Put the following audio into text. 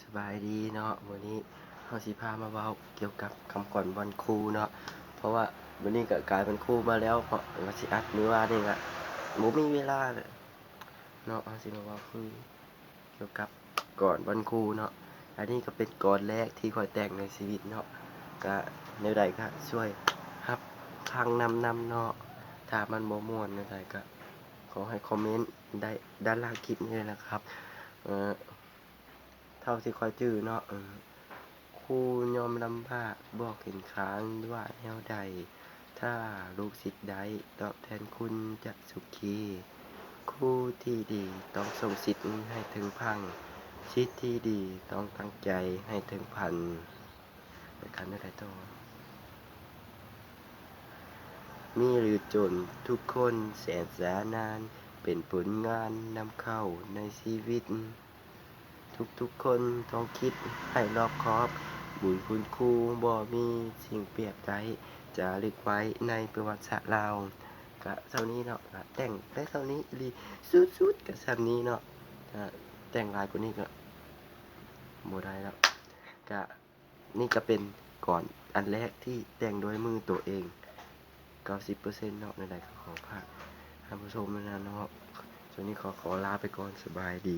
ສະບາຍດີເນາະ, ມື້ນີ້ເຮົາຊິພາມາເວົ້າກ່ຽວກັບຄຳຂວັນວັນຄູເນາະ, ເພາະວ່າມື້ນີ້ກໍກາຍເປັນຄູມາແລ້ວ ເພາະວ່າຊິອັດມື້ວານນີ້ລະ ບໍ່ມີເວລາເນາະ. ເຮົາຊິມາເວົ້າຄື ກ່ຽວກັບກອນວັນຄູເນາະ. ອັນນີ້ກໍເປັນກອນແລກທີ່ຂ້ອຍແຕ່ງໃນຊີວິດເນາະ. ກະແນວໃດກະຊ່ວຍຮັບຟັງນຳນຳເນາະ. ຖ້າມັນບໍ່ມ່ວນແນວໃດກະຂໍໃຫ້ຄອມເມັນໄດ້ດ້ານລ່າງຄລິບນີ້ເລີຍນະຄັບ. ເອີ ເທົ່າທີ່ຂ້ອຍຈື່ເນາະ, ເອີ ຄູຍອມລຳບາກ ບອກເຫັນຄ້າງວ່າແນວໃດ. ຖ້າລູກສິດໄດ້ ຕອບແທນຄຸນຈະສຸຂີ. ຄູທີ່ດີຕ້ອງສົ່ງສິດໃຫ້ເຖິງພັງ, ສິດທີ່ດີຕ້ອງຕັ້ງໃຈໃຫ້ເຖິງພັນ. ແລ້ວກັນໄດ້ຕໍ່. ມີຫຼືຈົນທຸກຄົນແສນສານານ, ເປັນຜົນງານນຳເຂົ້າໃນຊີວິດ. ທຸກໆຄົນຕ້ອງຄິດໃຫ້ລອບຄອບ, ບຸນຄຸນຄູບໍ່ມີສິ່ງປຽບໄດ້, ຈາລຶກໄວ້ໃນປະຫວັດສາດລາວ. ກະເທົ່ານີ້ເນາະ, ກະແຕ່ງໄດ້ເທົ່ານີ້ອີ່ຫຼີ, ສຸດໆກະສ່ຳນີ້ເນາະ. ກະແຕ່ງຫຼາຍກວ່ານີ້ກະບໍ່ໄດ້ແລ້ວ. ກະນີ້ກະເປັນກອນອັນແລກທີ່ແຕ່ງດ້ວຍມືໂຕເອງ ເກົ້າສິບເປີເຊັນເນາະ. ແນວໃດກໍຂໍຝາກທ່ານຜູ້ຊົມນຳເນາະ. ຊ່ວງນີ້ຂໍ ຂໍລາໄປກ່ອນ, ສະບາຍດີ.